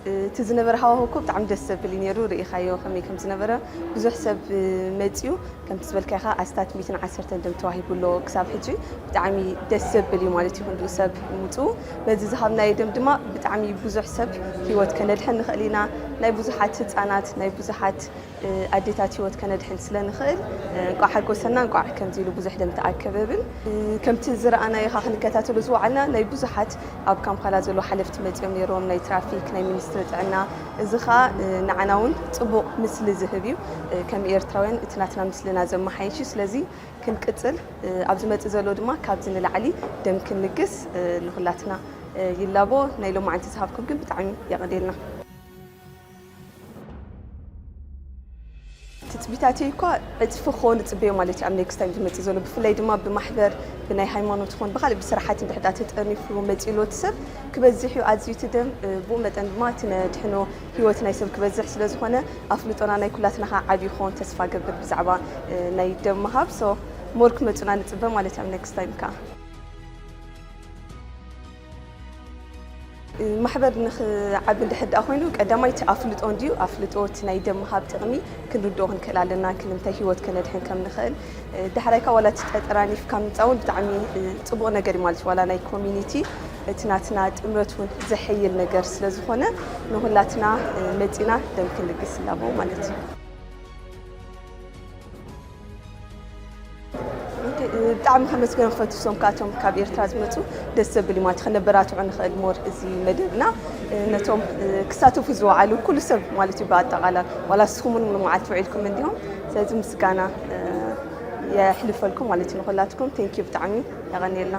እቲ ዝነበረ ሃዋሁ እኮ ብጣዕሚ ደስ ዘብል እዩ ነይሩ። ርኢኻዮ ከመይ ከም ዝነበረ። ብዙሕ ሰብ መፂኡ፣ ከምቲ ዝበልካ ኢኻ፣ ኣስታት ሚእትን ዓሰርተን ደም ተዋሂቡ ኣሎ ክሳብ ሕጂ። ብጣዕሚ ደስ ዘብል እዩ ማለት እዩ ክንድኡ ሰብ ምፅኡ። በዚ ዝሃብናዮ ደም ድማ ብጣዕሚ ብዙሕ ሰብ ህይወት ከነድሕን ንኽእል ኢና። ናይ ብዙሓት ህፃናት፣ ናይ ብዙሓት ኣዴታት ህይወት ከነድሕን ስለ ንኽእል፣ እንቋዕ ሓጎሰና፣ እንቋዕ ከምዚ ኢሉ ብዙሕ ደም ተኣከበ ብል። ከምቲ ዝረኣናዮ ኻ ክንከታተሎ ዝወዓልና፣ ናይ ብዙሓት ኣብ ካምፓላ ዘሎ ሓለፍቲ መጺኦም ነይሮም፣ ናይ ትራፊክ፣ ናይ ሚኒስትሪ ጥዕና። እዚ ኸኣ ንዓና እውን ጽቡቕ ምስሊ ዝህብ እዩ። ከም ኤርትራውያን እቲ ናትና ምስልና ዘመሓይሽ እዩ። ስለዚ ክንቅጽል፣ ኣብ ዝመጽእ ዘሎ ድማ ካብዚ ንላዕሊ ደም ክንልግስ ንኹላትና ይላቦ። ናይ ሎማዓንቲ ዝሃብኩም ግን ብጣዕሚ የቐንየልና። ትጽቢታተይ እኳ ዕጽፊ ክኸውን እጽበዮ ማለት እዩ ኣብ ኔክስት ታይም ዝመጽእ ዘሎ። ብፍላይ ድማ ብማሕበር፣ ብናይ ሃይማኖት ይኹን ብኻልእ ብስራሓት እንድሕር ደኣ ተጠርኒፉ መጺኡ ኣሎ እቲ ሰብ፣ ክበዝሕ እዩ ኣዝዩ እቲ ደም። ብኡ መጠን ድማ እቲ ነድሕኖ ህይወት ናይ ሰብ ክበዝሕ ስለ ዝኾነ፣ ኣፍልጦና ናይ ኩላትና ኸዓ ዓብዪ ክኸውን ተስፋ ገብር ብዛዕባ ናይ ደም ምሃብ። ሶ ሞር ክመጹና ንጽበ ማለት እዩ ኣብ ኔክስት ታይም ከኣ። ማሕበር ንኽዓቢ እንድሕር ደኣ ኮይኑ፣ ቀዳማይ እቲ ኣፍልጦ እንድዩ። ኣፍልጦ እቲ ናይ ደም ምሃብ ጥቕሚ ክንርድኦ ክንክእል ኣለና፣ ክንምንታይ ህይወት ከነድሕን ከም ንኽእል። ዳሕራይ ከኣ ዋላ እቲ ተጠራኒፍካ ምምጻእ እውን ብጣዕሚ ጽቡቕ ነገር እዩ ማለት እዩ። ዋላ ናይ ኮሚኒቲ እቲ ናትና ጥምረት እውን ዘሐይል ነገር ስለ ዝኾነ፣ ንኹላትና መጺና ደም ክንልግስ ንላቦ ማለት እዩ። ኦኬ፣ ብጣዕሚ ከመስግኖም ክፈቱ። እሶም ካቶም ካብ ኤርትራ ዝመጹ ደስ ዘብል እዩ ማለት ከነበራትዑ ንኽእል ሞር እዚ መደብና። ነቶም ክሳተፉ ዝወዓሉ ኩሉ ሰብ ማለት እዩ ብኣጠቓላል፣ ዋላ ንስኹም እውን ሙሉ መዓልቲ ውዒልኩም እንዲኹም። ስለዚ ምስጋና የሕልፈልኩም ማለት እዩ ንኹላትኩም። ቴንኪዩ፣ ብጣዕሚ የቐንየልና።